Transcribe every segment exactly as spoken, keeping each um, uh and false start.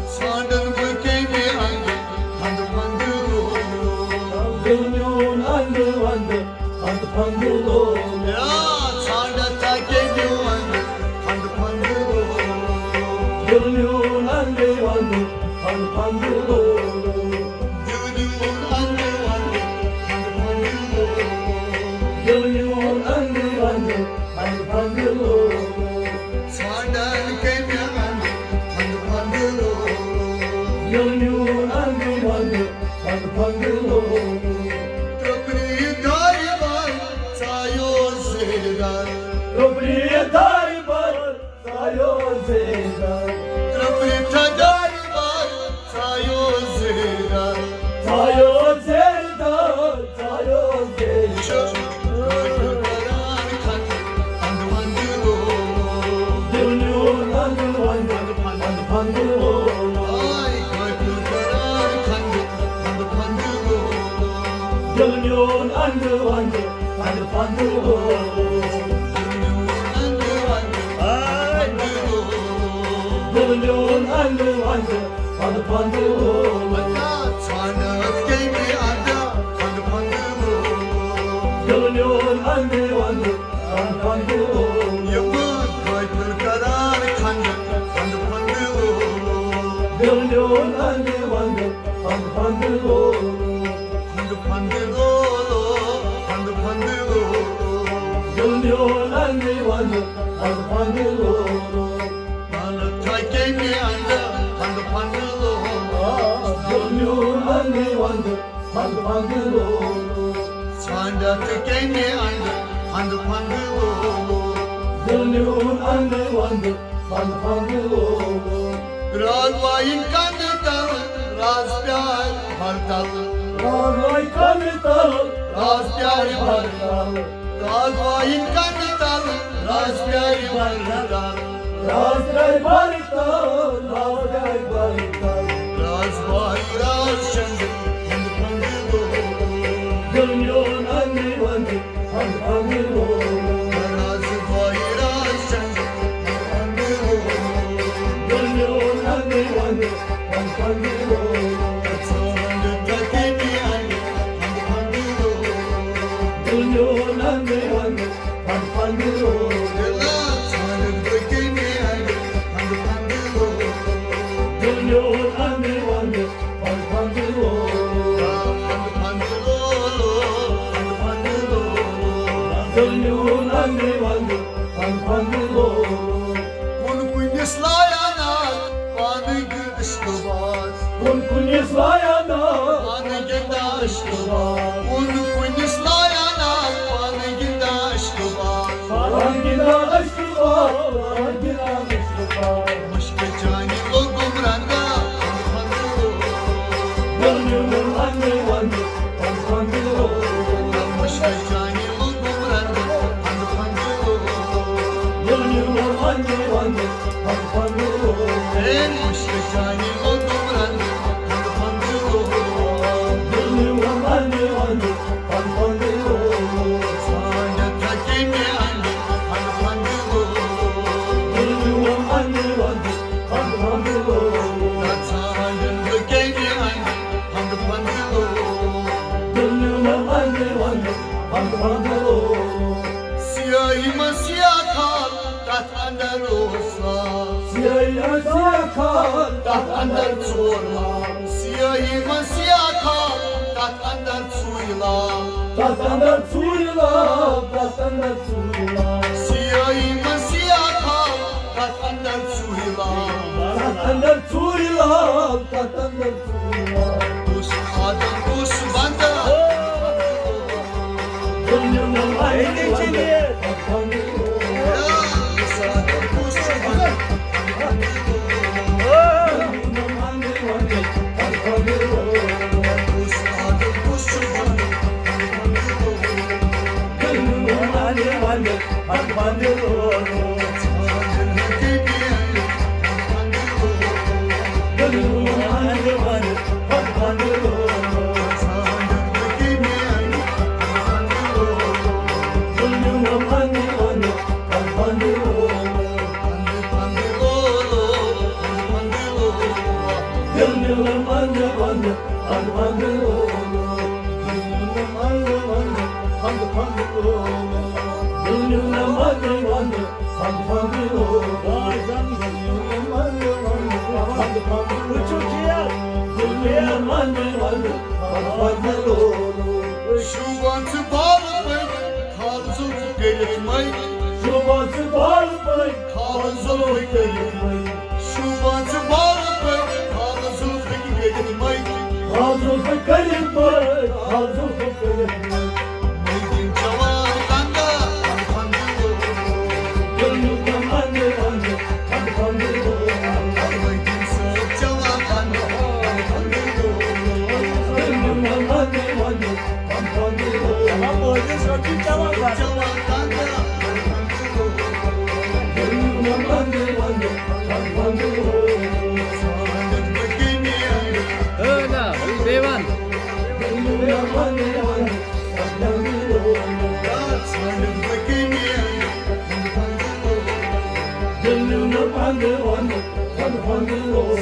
ژھانٛڈن بہٕ کَمہِ اَنٛدٕ ہَنٛدٕ پَنٛدٕ لولہٕ۔ دِل میون اَنٛدٕ وَنٛدٕ پَنٛدٕ پَنٛدٕ لولہٕ۔ یا ژھانٛڈتھا کَمہِ اَنٛدٕ ہَنٛدٕ پَنٛدٕ لولہٕ۔ دِل میون اَنٛدٕ وَنٛدٕ پَنٛدٕ پَنٛدٕ لولہٕ۔ دِل میون اَنٛدٕ وَنٛدٕ پَنٛدٕ پَنٛدٕ لولہٕ۔ دِل میون اَنٛدٕ وَنٛدٕ پَنٛدٕ پَنٛدٕ لولہٕ۔ ژھانٛڈن کَمہِ اَنٛدٕ پَنٛدٕ پَنٛدٕ لولہٕ۔ دِل میون اَنٛدٕ وَنٛدٕ پَنٛدٕ پَنٛدٕ لولہٕ۔ ترٛپرِ دارِ بَر ژایو زیدار۔ ترٛپرِ دارِ بَر ژایو زیدار۔ ترٛپرِ دارِ بَر ژایو زیدار۔ ژایو زیدار۔ ژایو زیدار۔ دِل میون اَنٛدٕ وَنٛدٕ پَنٛدٕ پَنٛدٕ لولہٕ۔ دِل میون اَنٛدٕ وَنٛدٕ پَنٛدٕ پَنٛدٕ لولہٕ۔ دِل میون اَنٛدٕ وَنٛدٕ پَنٛدٕ پَنٛدٕ لولہٕ۔ ژھانٛڈن کَمہِ اَنٛدٕ پَنٛدٕ پَنٛدٕ لولہٕ۔ دِل میون اَنٛدٕ وَنٛدٕ پَنٛدٕ پَنٛدٕ لولہٕ۔ یِمن قٲبِل قرار کھنٛڈٕ پَنٛدٕ پَنٛدٕ لولہٕ۔ دِل میون اَنٛدٕ وَنٛدٕ پَنٛدٕ پَنٛدٕ لولہٕ۔ پھنٛدٕ پھنٛدٕ لولو، پھنٛدٕ پھنٛدٕ لولو۔ دِل میون اَنٛدٕ وَنٛدٕ، پھنٛدٕ پھنٛدٕ لولو۔ پانہٕ تھاے کَمہِ اَنٛدٕ، پھنٛدٕ پھنٛدٕ لولو۔ دِل میون اَنٛدٕ وَنٛدٕ، پھنٛدٕ پھنٛدٕ لولو۔ ژھانٛڈَتھ کَمہِ اَنٛدٕ، پھنٛدٕ پھنٛدٕ لولو۔ دِل میون اَنٛدٕ وَنٛدٕ، پھنٛدٕ پھنٛدٕ لولو۔ راز وایِن کَنہٕ تَل، راز پیارِ بَر تَل۔ راز وایِن کَنہٕ تَل، راز پیارِ بَر تَل۔ راز وایِن کَنہٕ تَل، راز پیارِ بَر تَل۔ راز پیارِ بَر تَل، راز پیارِ بَر تَل۔ راز وایہِ راز چَنٛدٕ، پھنٛدٕ پھنٛدٕ لولو۔ دِل میون اَنٛدٕ وَنٛدٕ، پھنٛدٕ پھنٛدٕ لولو۔ راز وایہِ راز چَنٛدٕ، پھنٛدٕ پھنٛدٕ لولو۔ دِل میون اَنٛدٕ وَنٛدٕ، پھنٛدٕ پھنٛدٕ لولو۔ ژھانٛڈ تَتہِ میٛانہِ، پھنٛدٕ پھنٛدٕ لولو۔ دِل میون اَنٛدٕ وَنٛدٕ، پھنٛدٕ پھنٛدٕ لولو۔ دِلا ژھانٛڈ تَتہِ میٛانہِ، پھنٛدٕ پھنٛدٕ لولو۔ دِل میون اَنٛدٕ وَنٛدٕ، پھنٛدٕ پھنٛدٕ لولو۔ پھنٛدٕ پھنٛدٕ لولو، پھنٛدٕ پھنٛدٕ لولو۔ دِل میون اَنٛدٕ وَنٛدٕ، پھنٛدٕ پھنٛدٕ لولو۔ کُن کُنِس لایان آز، پانہٕ گِنٛد عشقہٕ باز۔ کُن کُنِس لایان آز، پانہٕ گِنٛدان عشقہٕ باز۔ کُن کُنِس لایان آز، پانہٕ گِنٛدان عشقہٕ باز۔ پانہٕ گِنٛدان عشقہٕ باز، پانہٕ گِنٛدان عشقہٕ باز۔ مُشکہٕ چانہِ لوٚگُم رنٛگا، پھنٛدٕ پھنٛدٕ لولو۔ دِل میون اَنٛدٕ وَنٛدٕ، پھنٛدٕ پھنٛدٕ لولو۔ مُشکہٕ چانہِ لوٚگُم رنٛگا، پھنٛدٕ پھنٛدٕ لولو۔ دِل میون اَنٛدٕ وَنٛدٕ، پھنٛدٕ پھنٛدٕ لولو۔ اے مُشکہٕ چانہِ لوٚگُم رنٛگا، پھنٛدٕ پھنٛدٕ لولو۔ دِل میون اَنٛدٕ وَنٛدٕ، پھنٛدٕ پھنٛدٕ لولو۔ ژھانٛڈ تھکے مےٚ اَنٛدٕ، پھنٛدٕ پھنٛدٕ لولو۔ دِل میون اَنٛدٕ وَنٛدٕ، پھنٛدٕ پھنٛدٕ لولو۔ نہ ژھانٛڈن بہٕ کَمہِ اَنٛدٕ، پھنٛدٕ پھنٛدٕ لولو۔ دِل میون اَنٛدٕ وَنٛدٕ، پھنٛدٕ پھنٛدٕ لولو۔ سیاہی منٛز سیاہ خال، تَتھ اَنٛدر اوس لال۔ سیاہی منٛز سیاہ خال، تَتھ اَنٛدر ژور لال۔ سیاہی منٛز سیاہ خال، تَتھ اَنٛدر ژُے لال۔ تَتھ اَنٛدر ژُے لال، تَتھ اَنٛدر ژُے لال۔ سیاہی منٛز سیاہ خال، تَتھ اَنٛدر ژُے لال۔ تَتھ اَنٛدر ژُے لال، تَتھ اَنٛدر ژُے لال۔ کُس آدم، کُس بنٛدٕ۔ دُنیا منٛز ییٚتہِ چھِ یہِ۔ کُس آدم، کُس بنٛدٕ۔ کُس آدم، کُس شوٗبان ژٕ بالہٕ پٲٹھۍ، کھال زُلفہٕ کٔرِتھ مٔلۍ۔ شوٗبان ژٕ بالہٕ پٲٹھۍ، کھال زُلفہٕ کٔرِتھ مٔلۍ۔ شوٗبان ژٕ بالہٕ پٲٹھۍ، کھال زُلفہٕ کٔرِتھ مٔلۍ۔ کھال زُلفہٕ کٔرِتھ مٔلۍ، کھال زُلفہٕ کٔرِتھ مٔلۍ۔ مٔلۍ دِن جوان کنٛگا، پنٛد پنٛد لوگ۔ دِل نیوٗ مےٚ منٛدٕ منٛدٕ، پنٛد پنٛد لوگ۔ مٔلۍ دِن صٲب جوان کنٛگا، پنٛد پنٛد لوگ۔ دِل نیوٗ مےٚ منٛدٕ منٛدٕ، پنٛد پنٛد لوگ۔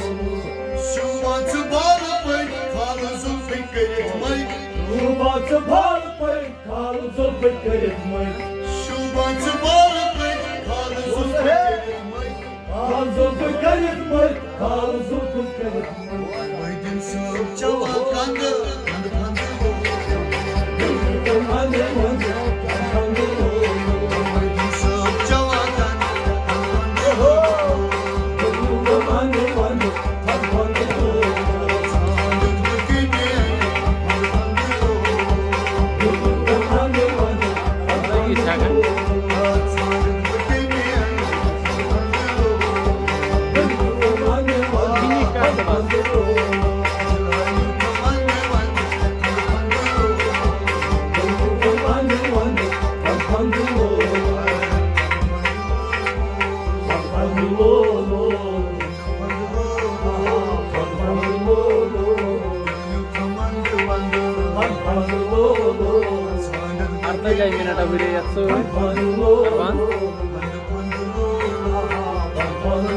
شوٗبان ژٕ بالہٕ پٲٹھۍ، کھال زُلفہٕ کٔرِتھ مٔلۍ۔ شوٗبان ژٕ بالہٕ پٲٹھۍ، کھال زُلفہٕ کٔرِتھ مٔلۍ۔ شوٗبان ژٕ بالہٕ پٲٹھۍ، کھال زُلفہٕ کٔرِتھ مٔلۍ۔ کھال زُلفہٕ کٔرِتھ مٔلۍ، کھال زُلفہٕ کٔرِتھ مٔلۍ۔ مٔدِن صٲب چٮ۪وان کنٛگہٕ، کنٛگہٕ، کنٛگہٕ۔ مٔدِن صٲب چٮ۪وان کنٛگہٕ، کنٛگہٕ۔ اَرداہ جایہِ مِنَٹ اَپٲرۍ یَتھ سۭتۍ۔ قربان۔